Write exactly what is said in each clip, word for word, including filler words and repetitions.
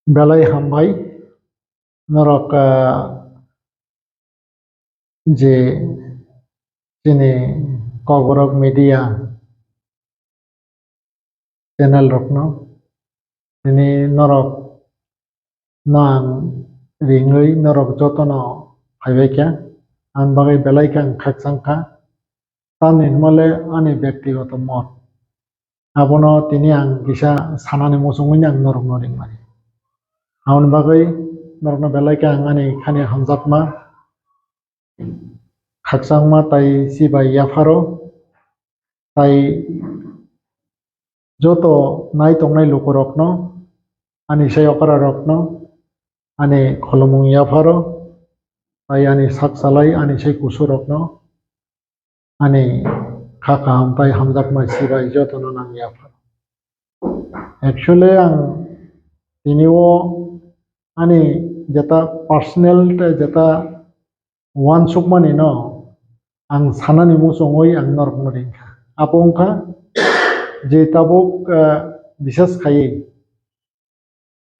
Belai hambai norok, ah, je chini Kokborok media channel rokno, tini norok no ang ringwi norok jotono phaibai kha. Ang bagwi belai khe ang khakchang kha. Tamni hwnmale ani bektigoto mot. Abono tini ang kisa sanani muchungwi ang norokno ringmani. Aboni bagwi norokno belai khe ang ani khani hamjakma, khakchangma tai chibai yapharo, tai joto nai tongnai lukurokno, ani sai okrarokno, ani kholomung yapharo, tai ani sak chalai, ani sai kusurokno, ani kha kaham tai hamjakma chibai jotono nang yapharo. Actually, ang tini o ani jeta personal tei jeta uansukmani no ang sanani muchungwi ang norokno ringkha. Abo wngkha je tabuk, ah, bises khaiwi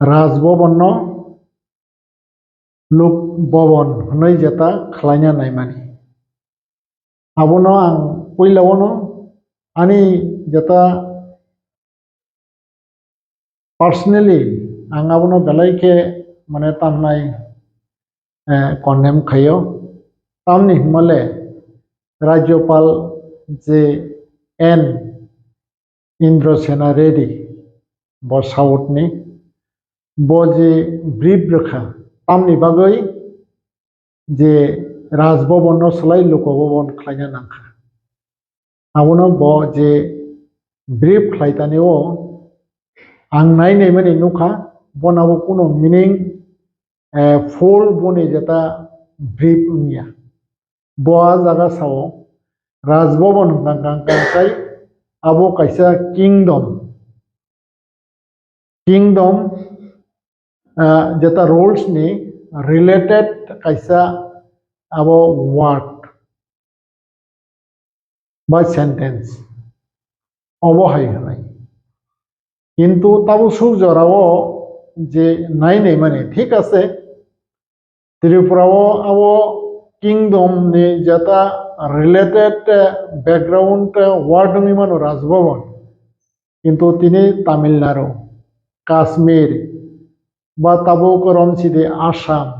Raj Bhavan no Lok Bhavan hwnwi jeta khlaina naimani. Abono ang puila o no ani jeta personally ang abono belai khe mane tamnai, eh, condemn khaio. Tamni hwnmale Rajyapal je N Indra Sena Reddy, bo South ni, bo je brief rwkha, tamni bagwi je Raj Bhavan no swlai Lok Bhavan khlaina nangkha. Abono bo je brief khlai tani o ang nai naimani nukha, bono bo kuno meaning, eh, full boni jeta brief wngya. Bo a jaga sao Raj Bhavan hwnkha kang kang kai abo kaisa kingdom. Kingdom, ah, jeta rules ni related kaisa abo word ba sentence obo hai hwnwi. Kintu tabo suk jorao je nai naimani thik ase, Tripura o abo kingdom ni jeta related, eh, background, eh, word wngwi mano Raj Bhavan. Kintu tini Tamil Nadu, Kashmir, ba tabuk romsidi Assam,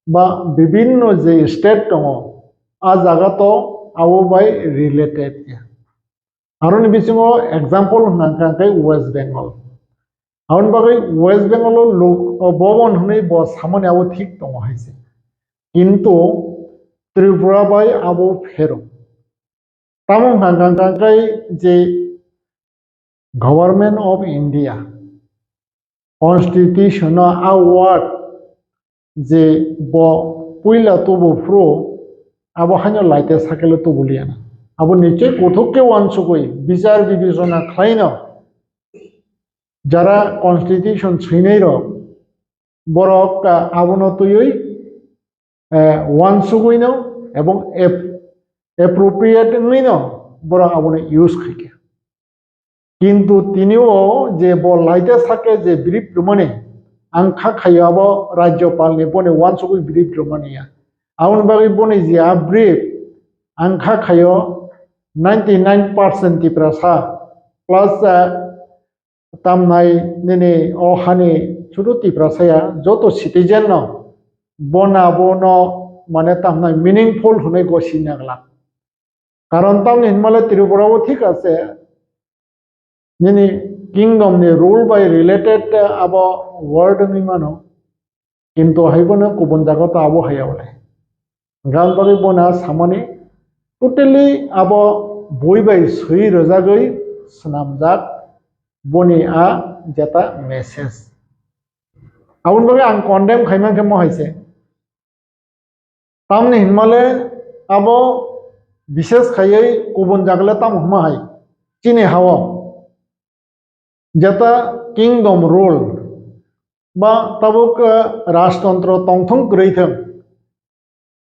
ba bibinno je state tongo, a jaga to abo bai related ya. Aroni bisingo example hwnka hwnkhe West Bengal. Aboni bagwi West Bengal o lok, o Bhavan hwnwi bo samani abo thik tongo hai se. Kintu Tripura bai abo phero. Tamo hwnka hwnkhe je Government of India Constitution o a word je bo puila tubu phuru abo haino laite sakelo tubu liya na. Abo nichoi kuthuk khe uansugwi bichar bibechona khlaino jara constitution swinai rok borok, ah, abono twiwi, eh, uansugwino ebong ap-, appropriate wngwino borok abono use khaikha. Kintu tini o je bo laite sake je brief rwmani, ang kha khaio abo Rajyapal ni boni uansugwi brief rwmani ya. Aboni bagwi boni je a brief, ang kha khaio ninety nine percent Tiprasa plus, ah, tamnai nini o hani sudu Tiprasa ya, joto citizen no bona bono mane tamnai meaningful hwnwi gosi nagla. Karon tamni hinmale Tripura o thik ase, nini kingdom ni rule bai related abo word wngwi mano, kintu haibono kubun jaga to abo haya ble. Gan bagwi bono samani totally abo bui bai swi rwjagwi swnamjak boni a jeta message. Aboni bagwi ang condemn khaimang khe mo hai se. Tamni hinmale abo bishes khaiwi kubun jagale tamo hwnma hai chini hao jeta kingdom rule ba tabuk, eh, rajtontro tongthung kwrwi thung,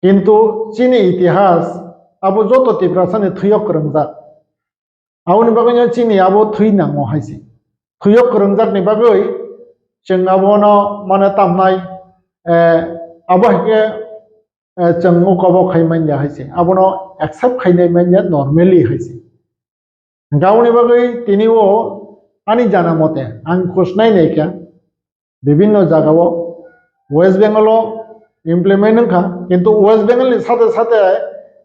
kintu chini itihas abo joto Tiprasani thwio kwrwngjak. Aboni bagwino chini abo thwi nango hai se. Thwio kwrwngjakni bagwi chwng abono mane tamnai, eh, abo hai khe, eh, chwng oko bo khai manya hai se. Abono accept khainai manya normally hai se. Hwnkhe aboni bagwi tini o ani jana mote ang khosnai naikha bibinno jagao West Bengal o implement wngkha, kintu West Bengal ni sate sate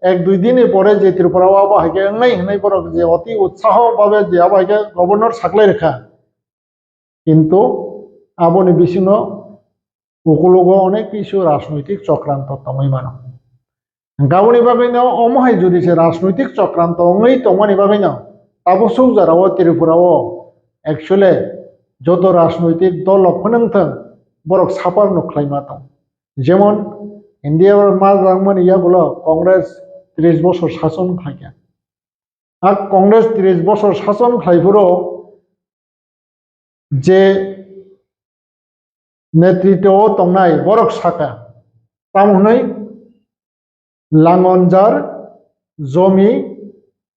ek dui din ni pore je Tripura o abo hai khe wngnai hwnwi borok je oti utsaho babe je abo hai khe governor saklai rwkha, kintu aboni bisingo ukulogo onek kisu rajnoitik chokranto tongwi mano. Hwnkhe aboni bagwino omo hai jodi se rajnoitik chokranto wngwi tongmani bagwino tabuk suk jora o Tripura o actually joto rajnoitik dol rok phano wngthang borok suffer no khlaima tong. Jemon India o ma rangmani yagulo Congress tris bosor sason khlaikha. A Congress tris bosor sason khlai phuru je netritwo o tongnai borok saka, tamo hwnwi langon jar jomi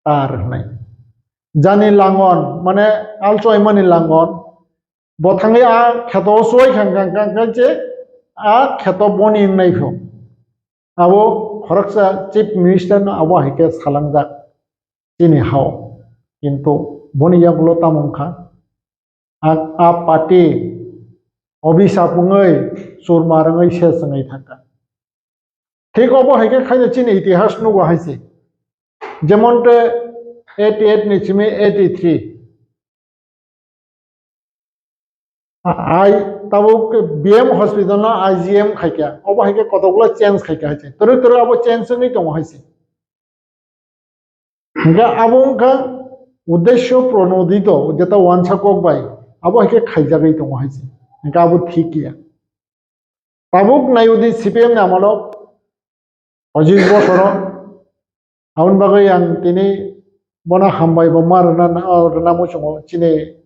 tar hwnwi. Jani langon mane alchoimani langon, bo thangwi a kheto o chuwai khang khang khang khang je a kheto boni wngnai pho. Abo khoroksa chief minister no abo hai khe salangjak chini hao. Kintu boni yagulo tamo wngkha? A, a party obisap wngwi churma rwngwi ses wngwi thangkha. Thik obo hai khe khaino chini itihas nugo hai se. Jemon te eighty eight ni simi eighty three. Ai tabuk B M hospital no I G M khaikha, obo hai khe kotokgulo change khaikha hai se. Toroi toroi abo change wngwi tongo hai se. Hingke abo wngkha uddesyo pronodito, jeta wansa kok bai, abo hai khe khaijagwi tongo hai se. Hingke abo thik ya. Tabuk naiwi di C P M ni amolo pojis bosoro, aboni bagwi ang tini bono hambai bo ma rwna, rwna muchungo chini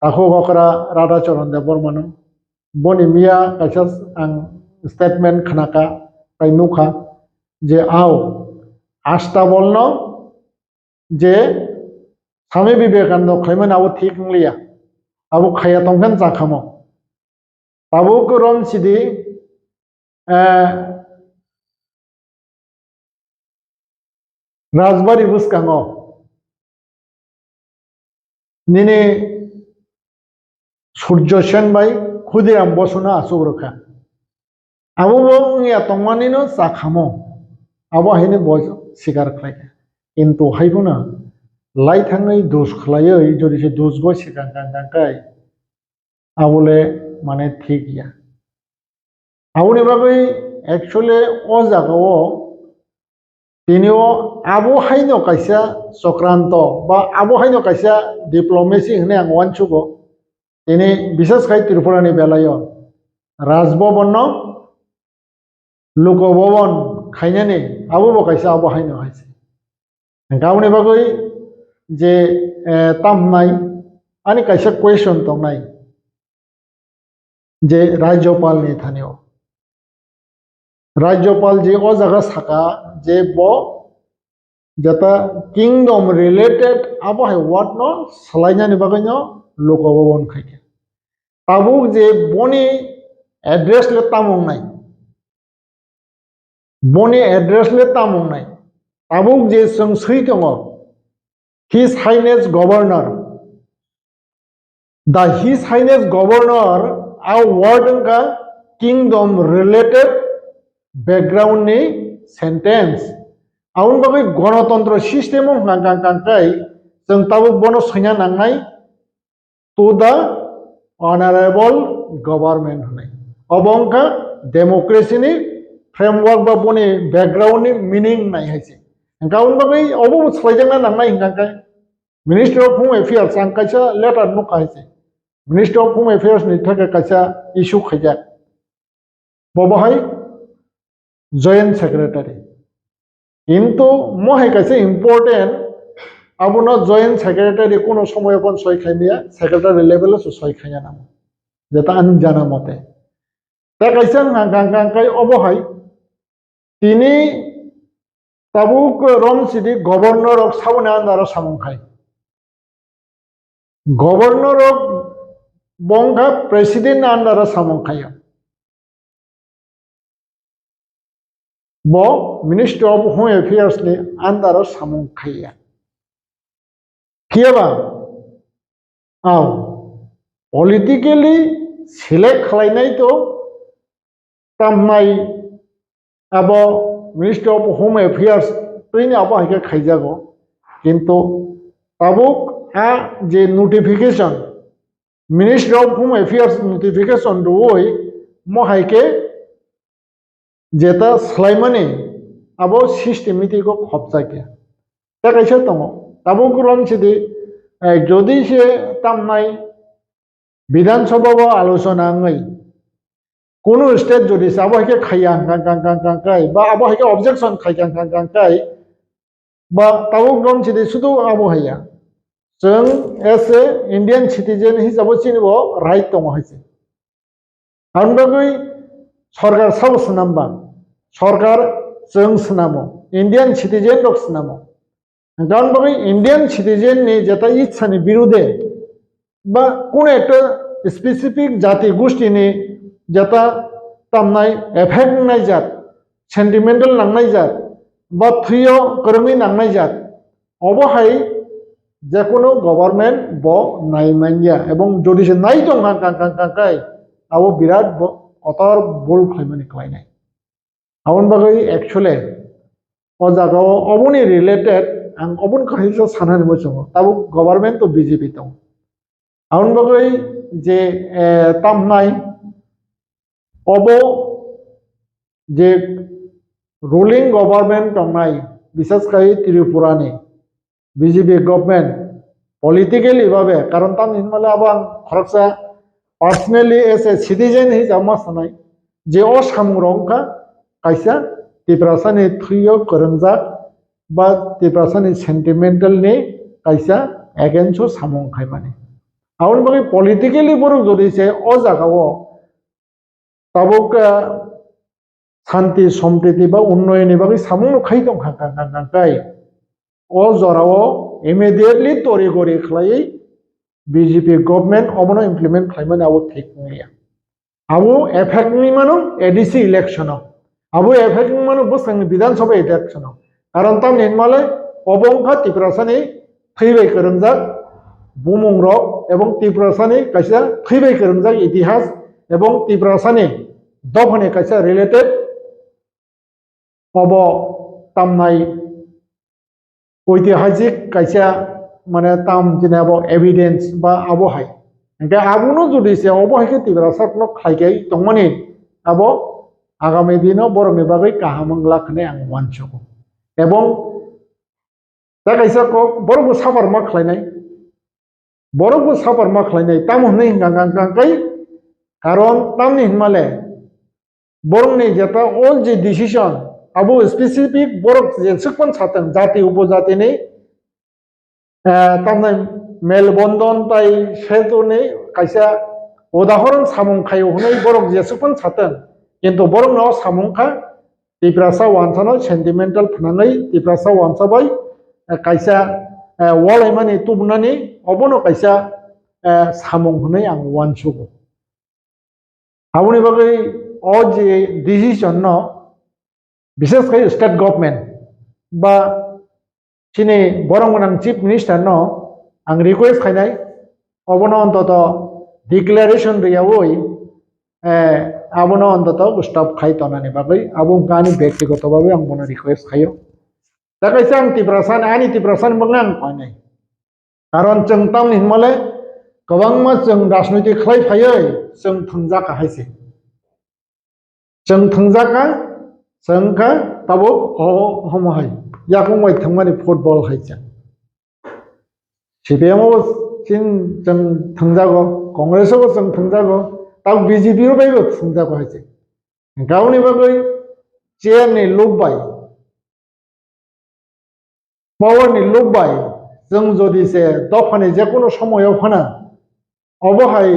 takhuk okra Radhacharan Debbarmano. Boni miya kaisa ang statement khnakha, tai nukha je ao Ashtabol no je Swami Vivekananda khlaimani abo thik wngliya, abo khaiya tongkhe chakhamo. Tabuk rom sidi, eh, Rajbari bwskango nini Surjo Sen bai Khudiram Bosuno achuk rwkha. Abo bo wngya tongmani no chakhamo. Abo haino bo sikar khlaikha. Kintu haiphano lai thangwi dus khlaiwi jodi se dus bo sikang kang kang kai, abole mane thik ya. Aboni bagwi actually o jagao tini o abo haino kaisa chokranto ba abo haino kaisa diplomacy hwnwi ang uansugo. Tini bishes khai Tripura ni belai o Raj Bhavan no Lok Bhavan khainani abo bo kaisa abo haino hai se. Hingke aboni bagwi je, eh, tamhnai ani kaisa question tongnai je Rajyapal ni thani o. Rajyapal je o jaga saka je bo jeta kingdom related abo hai word no swlainani bagwi no Lok Bhavan khaikha. Tabuk je boni address le tamo wngnai? Boni address le tamo wngnai? Tabuk je chwng swi tongo, His Highness Governor. The His Highness Governor a word wngkha kingdom related background ni sentence. Aboni bagwi gonotontro system o hwnka kang kang kai chwng tabuk bono swina nangnai, to the honorable government hwnwi. Obo wngkha democracy ni framework ba boni background ni meaning nai hai se. Hwnka aboni bagwi obo bo swlaijakna nangnai hwnka khe Ministry of Home Affairs ang kaisa letter nukha hai se. Ministry of Home Affairs ni theke kaisa issue khaijak. Bo bahai Joint Secretary. Kintu mo hai kaisa important, abono Joint Secretary kuno somoyo pon soi khaimaya, Secretary level o se soi khaiya nang. Jeta ani jana mote. Ta kaisa hang hang hang kai obo hai. Tini tabuk rom sidi governor rok saboni andaro samung khai. Governor rok bo wngkha president ni under o samung khaio. Bo Ministry of Home Affairs ni under o samung khaiya. Phiya ba, aw, politically select khlainai to tamnai abo Ministry of Home Affairs twi ni abo hai khe khaijago. Kintu tabuk a je notification, Ministry of Home Affairs notification rwui mo hai khe jeta swlaimani abo systematic o khopjakya. Ta kaisa tongo. Tabuk rom sidi, eh, jodi se tamnai Bidhan Sabha o alochona wngwi kunu state jodi se abo hai khe khaiya hwnkha, hwnkha, hwnkha, hwnkha, hwnkha, ba abo hai khe objection khaikha hwnkha, hwnkha, hwnkha, ba tabuk rom sidi sudu abo haiya. Chwng as a Indian citizen hisabo chini bo right tongo hai se. Aboni bagwi sorkar sabo swnam ba, sorkar chwng swnamo, Indian citizen rok swnamo. Hwnkhe aboni bagwi Indian citizen ni jeta ichha ni birude ba kuno ekta specific jati gosti ni jeta tamnai effect wngnai jat, sentimental nangnai jat, ba thwio kwrwngwi nangnai jat, obo hai jekunu government bo nai manya, ebong jodi se nai tong kha kang kang kang kai, abo birat bo kotor bul khlaimani khlainai. Aboni bagwi actually o jaga o oboni related ang oboni kaisa sanani muchungo, tabuk government to B J P tongo. Aboni bagwi je, eh, tamnai obo je ruling government tongnai, bises khai Tripura ni B J P government politically babe, karon tamni hinmale abo ang khoroksa personally as a citizen hisab ma sanai je o samung rok wngkha kaisa Tiprasa ni thwio kwrwngjak ba Tiprasa ni sentimental ni kaisa against o samung khaimani. Aboni bagwi politically borok jodi se o jaga o tabuk, ah, santi sompriti ba unnoyonni bagwi samung no khai tong kha, kha, kha, kha, khai. O jora o immediately tori gori khlaiwi B J P government obono implement khlaimani abo thik wngya. Abo effect wngwi mano A D C election o. Abo effect wngwi mano bwswkni Bidhan Sabha election o. Karon tamni hinmale obo wngkha Tiprasani thwi bai kwrwngjak bumung rok ebong Tiprasani kaisa thwi bai kwrwngjak itihas ebong Tiprasani dophani kaisa related obo tamnai oitihajik kaisa mane tam jini abo evidence ba abo hai. Hingke abono jodi se obo hai khe Tiprasa no khlai khe tongmani abo agami dino borokni bagwi kaham wng lak hinwi ang uansugo. Ebong ta kaisa kok borokbo suffer ma khlainai, borokbo suffer ma khlainai, tamo hinwi hingka hingka hingka kai, karon tamni hinmale borokni jeta all je decision abo specific borok je swkpan satang jati upojatini, eh, tamni melbondon tai setoni kaisa udahoron samung khaio hinwi borok je swkpan satang, kintu borokno samung kha Tiprasa wansano sentimental phnangwi Tiprasa wansa bai, eh, kaisa, eh, walaimani tubunani obono kaisa, eh, samung hinwi ang uansugo. Aboni bagwi o je decision no bises khai state government ba chini borok gwnang chief minister no ang request khainai obono ontoto declaration riyawi, eh, abono ontoto stop khai tonani bagwi abo wngkha ani bektigoto bagwi ang bono request khaio. Ta kaisa ang Tiprasani, ani Tiprasani bagwi ang koinai. Karon chwng tamni hinmale kwbangma chwng rajnoitik khlai phaiwi chwng thwngjak hai se. Chwng thwngjak kha, chwng kha tabuk ho-, homo hai. Yakung bai thwngmani football hai chwng. C P M o chin chwng thwngjago, Congress o chwng thwngjago, tabuk B J P o bai bo thwngjago hai chwng. Gauni bagwi chair ni lob bai, power ni lob bai chwng jodi se dophani jekunu somoyo phana obo hai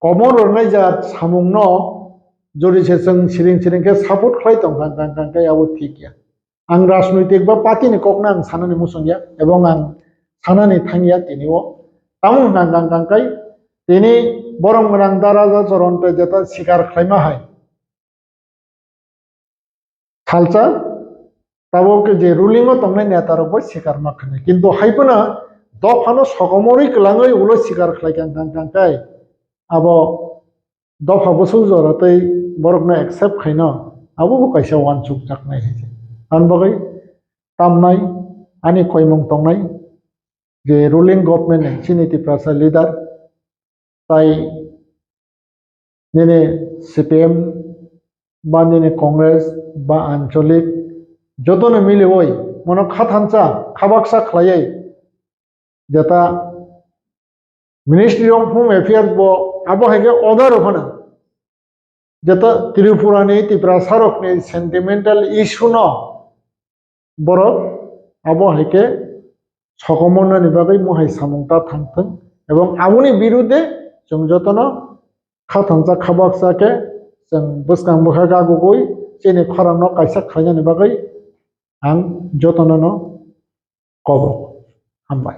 komon rwnai jat samung no jodi se chwng siring siring khe support khlai tong kha, kang kang khe abo thik ya. Ang rajnoitik ba party ni kok no ang sanani muchung ya, ebong ang sanani thang ya tini o. Tamo hwnkha kang kang khe Tini borok gwnang da Raja Choron tei jeta sikar khlaima hai. Salsa tabuk je ruling o tongnai neta rok bai sikar ma khanai. Kintu hai phano dophano sokomorwi kwlangwi ulo sikar khlai kang kang kang kai. Abo dopha bwswk jora tei borokno accept khaino abo bo kaisa uansuk jaknai hai se. Aboni bagwi tamnai ani koimung tongnai je ruling government ni chini Tiprasa leader tai nini C P M ba nini Congress ba ancholik jotono miliwi mono khathansa khabaksa khlaiwi jeta Ministry of Home Affairs bo abo hai khe order rw phano jeta Tripura ni Tiprasa rok ni sentimental issue no borok abo hai khe sokomornani bagwi mohai samung ta thang thung ebong aboni birudhe chwng jotono khathansa khabaksa khe chwng bwskang bwkha gagugwi chini khorang no kaisa khlainani bagwi ang jotono no kobo. Hambai.